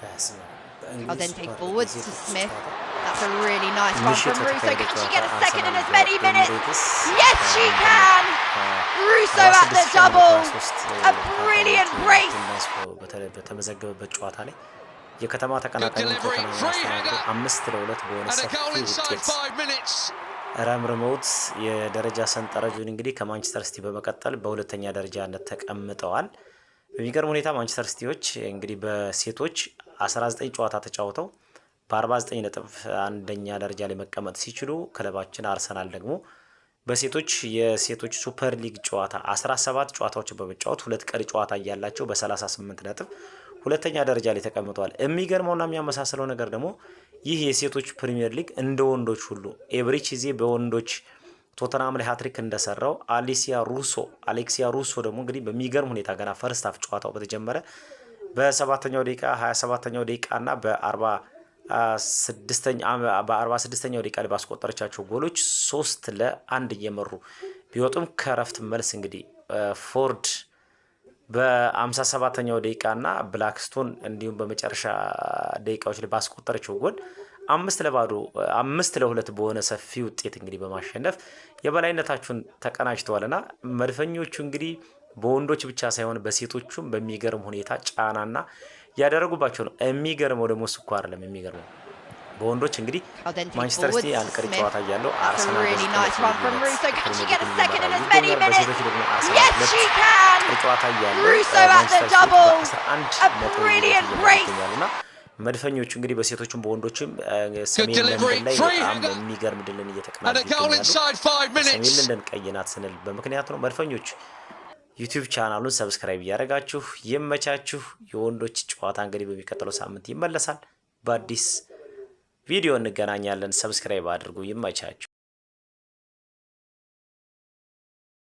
በስመ አብ። በእንግሊዝ Caldentey ሱፐር ሊግ forwards to የሴቶች Smith. ጨዋታ That's a really nice one ምሽት from Russo. በተካሄደ Can she ጨዋታ get a second in አርሰናል as many minutes? በኤሚሬትስ Yes, she can. Russo at the double. A brilliant brace. በተመዘገበበት ጨዋታ ላይ የከተማ ተቀናቃኙን ቶተንሃምን አስተናግዶ 5-2 በሆነ And a ሰፊ goal inside ውጤት 5 minutes. ረምርመውት የደረጃ ሰንጠረዡን እንግዲህ ከማንቸስተር ሲቲ በመቀጠል በሁለተኛ ደረጃነት ተቀምጠዋል። በሚገርም ሁኔታ ማንቸስተር ሲቲዎች እንግዲህ በሴቶች 19 ጨዋታ ተጫውተው በ49 ነጥብ አንደኛ ደረጃ ላይ መቀመጥ ሲችሉ፣ ክለባችን አርሰናል ደግሞ በሴቶች የሴቶች ሱፐር ሊግ ጨዋታ 17 ጨዋታዎችን በመጫወት፣ ሁለት ቀሪ ጨዋታ እያላቸው፣ በ38 ነጥብ ሁለተኛ ደረጃ ላይ ተቀምጠዋል። የሚገርመውና የሚያመሳስለው ነገር ደግሞ ይህ የሴቶች ፕሪሚየር ሊግ እንደ ወንዶች ሁሉ ኤብሪች ኢዜ በወንዶች ቶተንሃም ላይ ሀትሪክ እንደሰራው አሌክሲያ ሩሶ ደግሞ እንግዲህ በሚገርም ሁኔታ ገና first half ጨዋታው በተጀመረ በሰባተኛው ደቂቃ፣ 27ኛው ደቂቃ እና በ46ኛው ደቂቃ ላይ ባስቆጠረቻቸው ጎሎች 3-1 እየመሩ ቢወጡም፣ ከረፍት መልስ እንግዲህ ፎርድ በ57ኛው ደቂቃ እና ብላክስቶን እንዲሁም በመጨረሻ ደቂቃዎች ላይ ባስቆጠረችው ጎል 5-0፣ 5-2 በሆነ ሰፊ ውጤት እንግዲህ በማሸነፍ የበላይነታቸውን ተቀናጅተዋልና መድፈኞቹ እንግዲህ በወንዶች ብቻ ሳይሆን በሴቶቹም በሚገርም ሁኔታ ጫናና ያደረጉባቸው ነው። የሚገርመው ደግሞ እሱ እኮ አይደለም፣ የሚገርመው በወንዶች እንግዲህ ማንቸስተር ሲቲ አንድ ቀሪ ጨዋታ እያለው አርሰናል ይገኛል። በሴቶች ደግሞ አርሰናል ሁለት ቀሪ ጨዋታ እያለው ማንቸስተር ሲቲ በ11 ነጥብ ይገኛሉና መድፈኞቹ እንግዲህ በሴቶችም በወንዶችም ሰሜን ለንደን ላይ በጣም የሚገርም ድልን እየተቀናጁ ይገኛሉ። ሰሜን ለንደን ቀይ ናት ስንል በምክንያት ነው። መድፈኞች ዩቲዩብ ቻናሉን subscribe እያደረጋችሁ ይመቻችሁ። የወንዶች ጨዋታ እንግዲህ በሚቀጥለው ሳምንት ይመለሳል። በአዲስ ቪዲዮ እንገናኛለን። Subscribe አድርጉ። ይመቻችሁ።